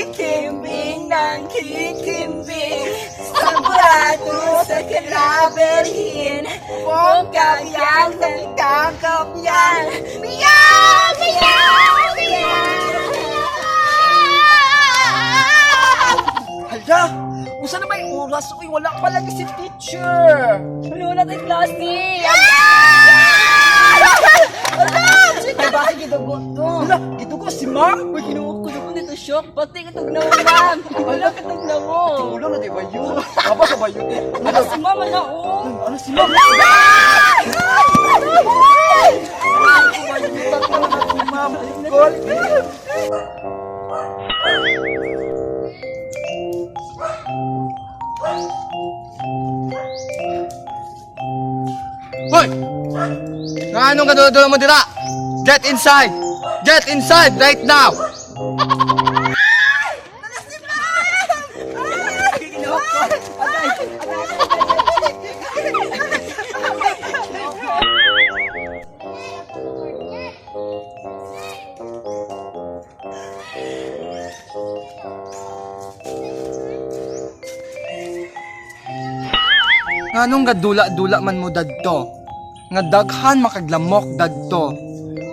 Kikimbing ng kikimbing sa brato sa kalaberhin. Kung kapyang ng kakapyang. Meow! Meow! Meow! Hala! Usa na may oras? Uy, wala pa lagi si teacher! Wala na tayo klase! Ay, bakit gidugo to? Hala, gidugo si ma'am? Uy, kinuha ko na nito shock. Pati katog na mo, ma'am. Wala katog na mo. Ulo na di ba yun? Aba sa ba yun? Ano si ma'am, ano oh? Ano si ma'am? Si ma'am. Gol. Hoy! Nga anong kadula-dula mo dira? Get inside! Get inside right now! Nga anong gadula-dula man mo dadto? Nga daghan makaglamok dadto.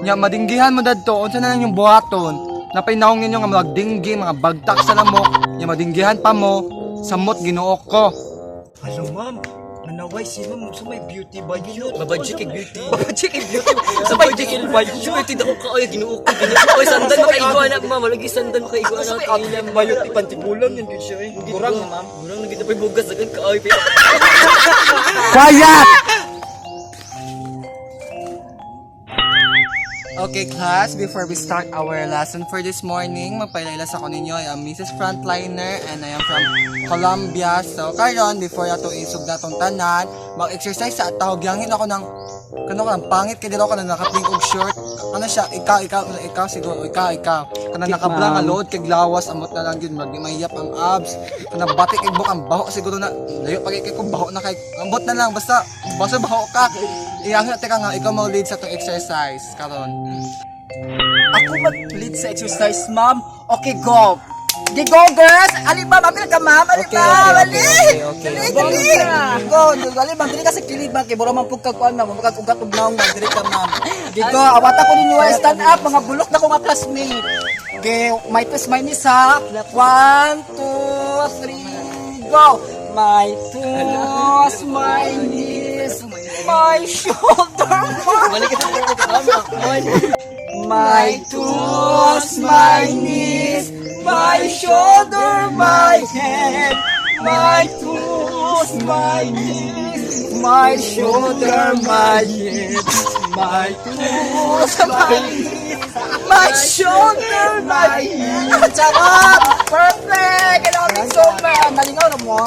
Nya madinggihan mo dadto, unsa na lang yung buhaton? Napay naong ninyo nga magdinggi, mga bagtak sa lamok, nya madinggihan pa mo, samot Ginoo ko. Hello, ma'am. Nanaway si ma'am sa may beauty ba yun? Babadjik kay beauty. Babadjik kay beauty. Sa budget kay beauty. Tinda ko kaayo Ginoo ko. Ginoo ko. Oy, sandan makaigo anak ma'am. Wala sandan makaigo Sa anak. may outfit ba yun? Ipantibulan yun gyud siya eh. Kurang na, ma'am. Murang nagita pa bugas dagan kaayo pa. Quiet! Okay, class, before we start our lesson for this morning, magpailaylas ako ninyo. I am Mrs. Frontliner and I am from Colombia. So, karon before ato isog na tong tanan, mag-exercise sa atahog. Yangin ako ng, kano ka ng pangit kay dito ka na nakapink og short. Ano siya, ikaw, ikaw, ikaw, siguro, ikaw, ikaw. Kana nakabla nga load kay lawas, amot na lang yun, mag mahiyap ang abs. Kana batik kay buk ang baho siguro na, layo pa kay kung baho na kay, ambot na lang, basta, basta baho ka. Iyang teka nga, ikaw mo lead sa tong exercise karon. Ako mag-lead sa exercise, ma'am. Okay, go. Di go, girls! Ali, ma'am! Apil ka, ma'am! Ali, Okay, ma'am! okay, Ali! okay, okay, Dali, okay. dali! Go! Dali, ma'am! Dali ka sa kilid, ma'am. Kay bura man pug kag kuan, ma'am. Makag-ugat og naong, ma'am. Dali ka, ma'am. Di go! Awata ko ninyo, ah. Stand up! Mga bulok na ko nga classmate. Okay, my twist, my knees, ha? One, two, three, go! My toes, my knees, my shoulder, my Balik ka sa My toes, my knees, my shoulder, my head. My toes, my knees, my shoulder, my head. My toes, my knees, my shoulder, my head. Charot! Perfect! I love it so much! Nalingaw na mo.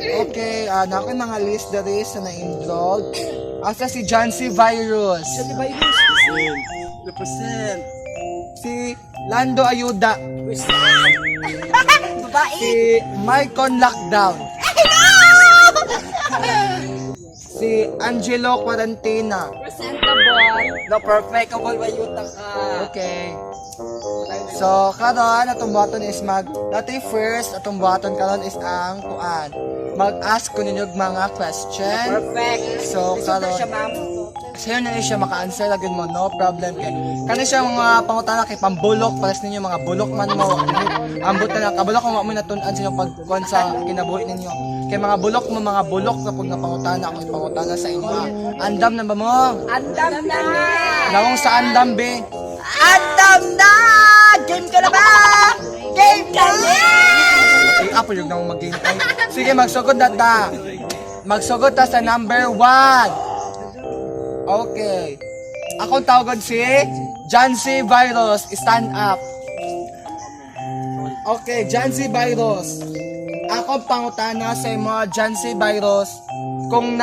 Okay, na ako yung mga list diri sa na-enrolled. Asa si John C. Virus. Represent. Si Lando Ayuda. Babae! Si Maicon Lockdown. Si Angelo Quarantina. Presentable. No, perfect. Kapal bayuta ka. Okay. So, karon atong button is mag dati first atong button karon is ang kuan. Mag-ask ko ninyo og mga question. Perfect. So, Isod na karon siya, ma'am. Sa'yo na ni siya maka-answer lagi mo, no problem kay. Kani siya mga pangutana kay pambulok para sa ninyo mga bulok man mo. Ambot na lang kabulok kung wa mo natun-an sa inyong pagkuan sa kinabuhi ninyo. Kay mga bulok mo mga bulok kapag napangutana ako ipangutana sa inyo. Ah. Andam na ba mo? Andam na! Nawong sa andam be. Andam na! Game ka na ba? Game ka na! Okay, apo yung nang mag-game ay. Sige, magsugod na ta. Magsugod ta sa number 1. Okay. Akong tawagan si John C. Virus. Stand up. Okay, John C. Virus. Akong pangutana sa imo, John C. Virus. Kung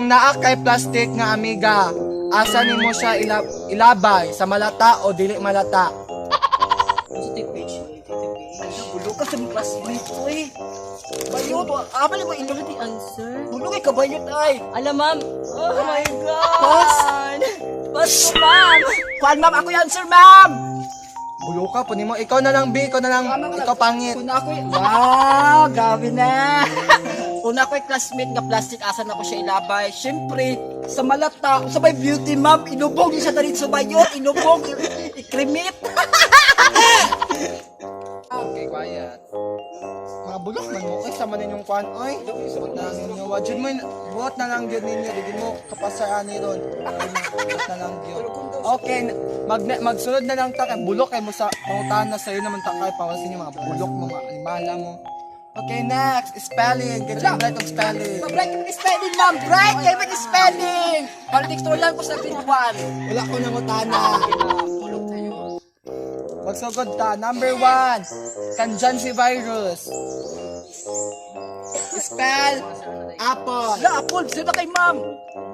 naa kay plastic nga amiga, asa nimo siya ilabay sa malata o dili malata? Bulo ka sa mga classmate ko eh. Bayot, apa mo Ano the answer? Bulo kay kabayot ay. Alam, ma'am. Oh my God! Pass. Pass ko, ma'am! Kuan ma'am, ako yung answer ma'am. Buluka po nimo. Ikaw na lang, B. Ikaw na lang. Ikaw pangit. Kung ako, wow, gabi na. Kung ako'y classmate nga plastic, asan ako siya ilabay? Siyempre, sa malata, sa may beauty ma'am, inubog niya siya dali sa bayot, inubog, i-cremate. Okay, quiet. Mga bulok man mo. Oy, sama ninyong kwan. Oy, buot na lang ninyo. Wajud mo, buot na lang gyud ninyo. Di mo kapasar ani ron. Buot na lang gyud. Okay, magsunod na lang ta kay bulok kay mo sa pangutana sa'yo naman ta kay pawasin yung mga bulok mo, mga alimala mo. Okay, next, spelling. Get your right of spelling. Bright kay mag-spelling, ma'am. Bright kay mag-spelling. Valedictorian lang ko sa grade 1. Wala ko nang utana. Tulog tayo. Magsugod ta. Number 1, Kanjansi virus. Spell apple. La, Apple, sino kay ma'am?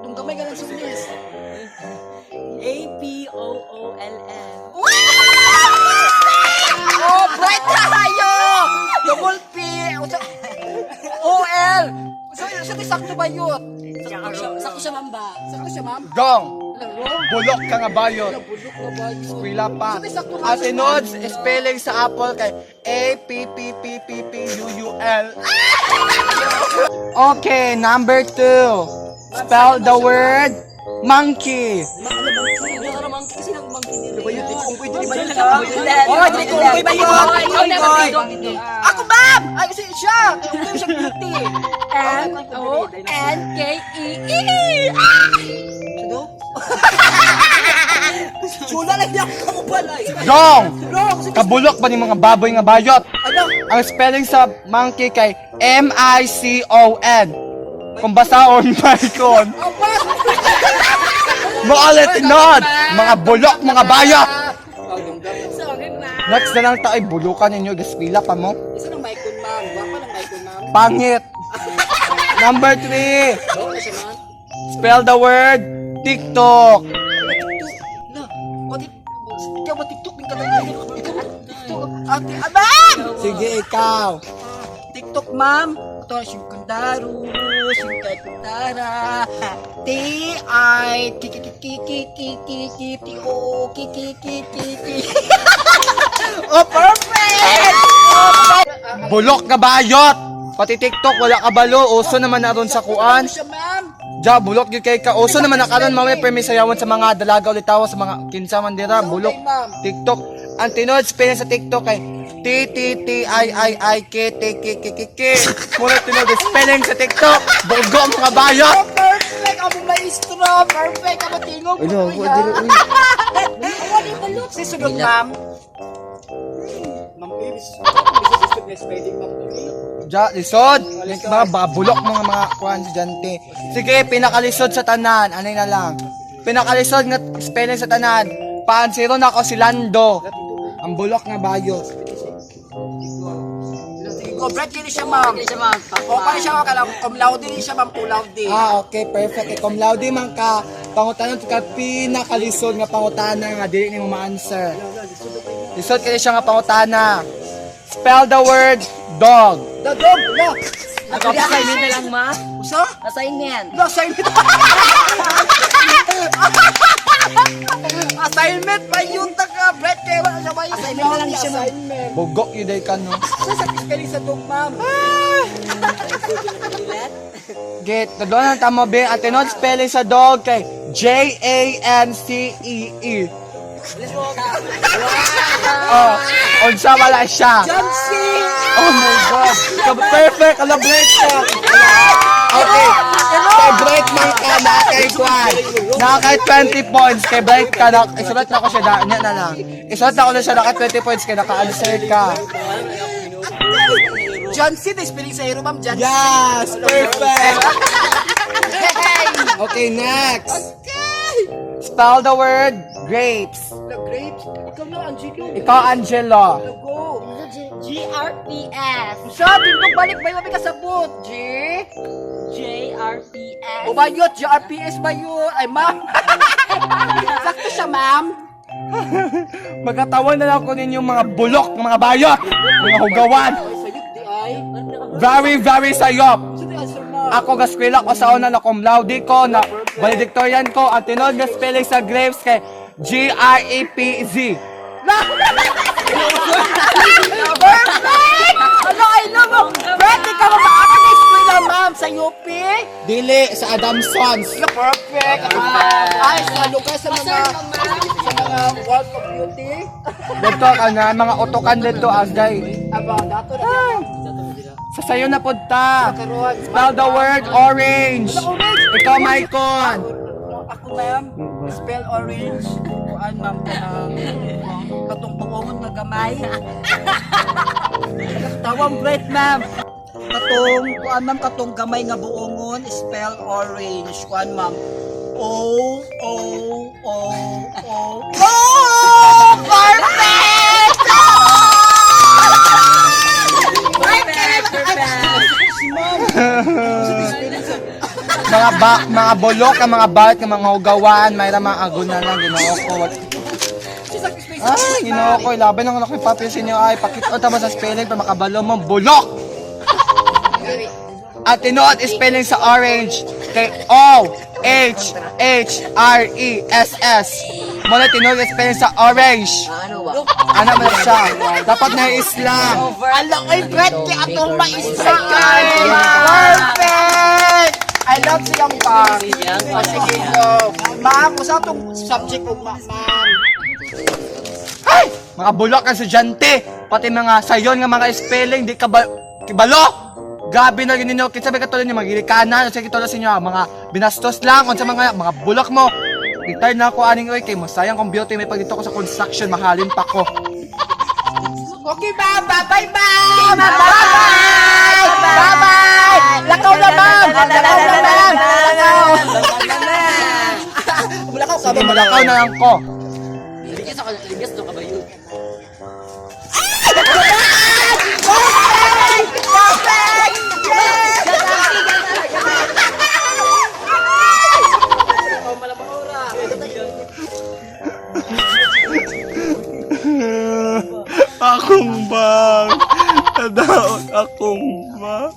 Tung gamay ka ng sulis. A P O O L L. Oh, bright tayo! Double P, O L. So, so, sakto ba yun? Sakto siya, ma'am ba? Sakto siya, ma'am? Gong. Laro? Bulok ka nga bayot. Bulok na ba yun? Eskwela pa. So, sakto ka Ate Nods, spelling sa apple kay A P P P P P U U L. Okay, number 2. Spell the word monkey. Oh, dili ko unggoy ba yun? Unggoy. Ako, ma'am! Ay, kasi siya! Unggoy siya beauty. M O N K E E. Sino? Chula lang niya ako kamubalay. Wrong! Wrong! Kabulok ba ni mga baboy nga bayot? Ano? Ang spelling sa monkey kay M I C O N. Kung basaon, Maicon. Maalit nod! Mga bulok, mga bayot! Sorry, ma'am. Next na lang tayo, bulukan ninyo, gaskwila pa mo. Isa ng Maicon, ma'am. Wapa ng Maicon, ma'am. Pangit. Number 3. Wrong na siya, ma'am. Spell the word TikTok. La, what it, ikaw ba TikTok din ka lang? Ikaw ba TikTok? Ate, ah, ma'am! Sige, ikaw. TikTok, ma'am. Ito, Shinkundaru, Shinkay-Kundara, T, I, K, K, K, K, K, K, K, K, T, O, K, K, K, K, K. Oh, perfect! Bulok ka bayot. Pati TikTok, wala ka balo. Uso naman na ron sa kuan. Ano siya, ma'am? Ja, bulok yun kay ka. Uso naman na karon mamaya permi sayawan sa mga dalaga ulit tawa sa mga kinsa man dira. Bulok. TikTok. Ang tinuod spelling sa TikTok kay T T T I I I K T K K K K. Mura tinuod spelling sa TikTok. Bugo mga bayot. Oh, perfect! Amo maestro! Perfect! Amo tingog! Ano, Si sunod, ma'am. Ma'am, eh, spelling, ma'am. Ja, lisod. Mga babulok mga kuan estudyante. Sige, pinakalisod sa tanan. Ano na lang. Pinakalisod nga spelling sa tanan. Paansiro na ako si Lando. Ang bulok nga bayot. Sige, go. Bright kini siya, ma'am. Kini siya, ma'am. O, paano siya, ma'am? Cum laude din siya, ma'am. Cum laude. Ah, okay, perfect. Eh, cum laude man ka. Pangutanan ka pinakalisod nga pangutana nga dili nimo ma-answer. Lisod kini siya nga pangutana. Spell the word dog. The dog, la. Assignment na lang, ma. Usa? Assignment. No, assignment. Assignment pa yun ta ka, Brett. Kaya wala siya ba yung Assignment na lang siya, ma'am. Assignment. Bugok yun day ka no. Sa sa spelling sa dog, ma'am. Get, tadlo na tamo be. At tinod spelling sa dog kay J A N C E E. Oh, unsa wala siya. Jancy! Oh my God. Perfect, ala break ka. Okay. Kay break man ka na kay Kwan. Na kay 20 points kay break ka na. Isulat na ko siya da, niya na lang. Isulat na ko na siya na kay 20 points kay naka-answer ka. Jancy, the spelling sa hero, ma'am. Jancy. Yes, perfect. Okay, next. Spell the word grapes. The grapes. Ikaw na, Angelo. Ikaw, Angelo. Go. G R P S. Usa, bindog balik ba yung kasabot? G? J R P S. O ba yun? GRPS ba yun? Ay, ma'am. Sakto siya, ma'am. Magkatawan na lang ko ninyong mga bulok, mga bayot, mga hugawan. Ay, sayot di ay. Very, very sayop. Sa di answer, ma'am. Ako gaskwela ko sa una na cum laude ko, na valedictorian ko, ang tinuod nga spelling sa grapes kay G-R-E-P-Z. Perfect! Ano, I love mo! Brad, ikaw ba ako na-eskwela, ma'am, sa UP? Dili sa Adamsons. Perfect! Ay, sa lugar sa mga World of Beauty. Dito ka na mga utokan dito agay. Aba, dato na yan. Sa sayo na punta. Karon. Spell the word orange. Ikaw, Maicon. Ako, ma'am, spell orange. Kuan, ma'am, kanang katong puongon nga gamay. Tawang bread, ma'am. Katong, kuan, ma'am, katong gamay nga buongon, spell orange. Kuan, ma'am. O, O, O, O. Oh! Perfect! Perfect, perfect. Si ma'am. Mga bulok, ang mga balat, ang mga hugawaan, mayroon mga aguna lang, ginoo ko. Ay, ginoo ko, laban ang anak ni Papi sa inyo ay, pakita tama sa spelling para makabalo mo, bulok! At tinuod spelling sa orange kay O H H R E S S. Muna tinuod spelling sa orange. Ano ba? Ano man siya? Dapat na islam. Ala, ay, Brett, kay atong maistra kay. Perfect! I love silang pang. Oh, sige, go. Ma'am, usa atong subject og ma'am. Ay! Mga bulok ang estudyante! Pati mga sayon nga mga spelling, di ka ba, kibalo! Grabe na yun ninyo. Kinsa may katulad niyo, mga gilikanan, sa kitulad sa inyo, mga binastos lang, unsa mga bulok mo. Retired na ako aning oy kay masayang kong beauty may pag dito ko sa construction mahalin pa ko. Okay, ma'am. Bye-bye, ma'am. Bye-bye. Bye-bye. Lakaw na, ma'am. Lakaw na, ma'am. Lakaw. Lakaw ka Sabi ba? malakaw na lang ko. Ligas ako, ligas do ka ba yun? Perfect! Yes! Akong bang. Nadaot akong bang.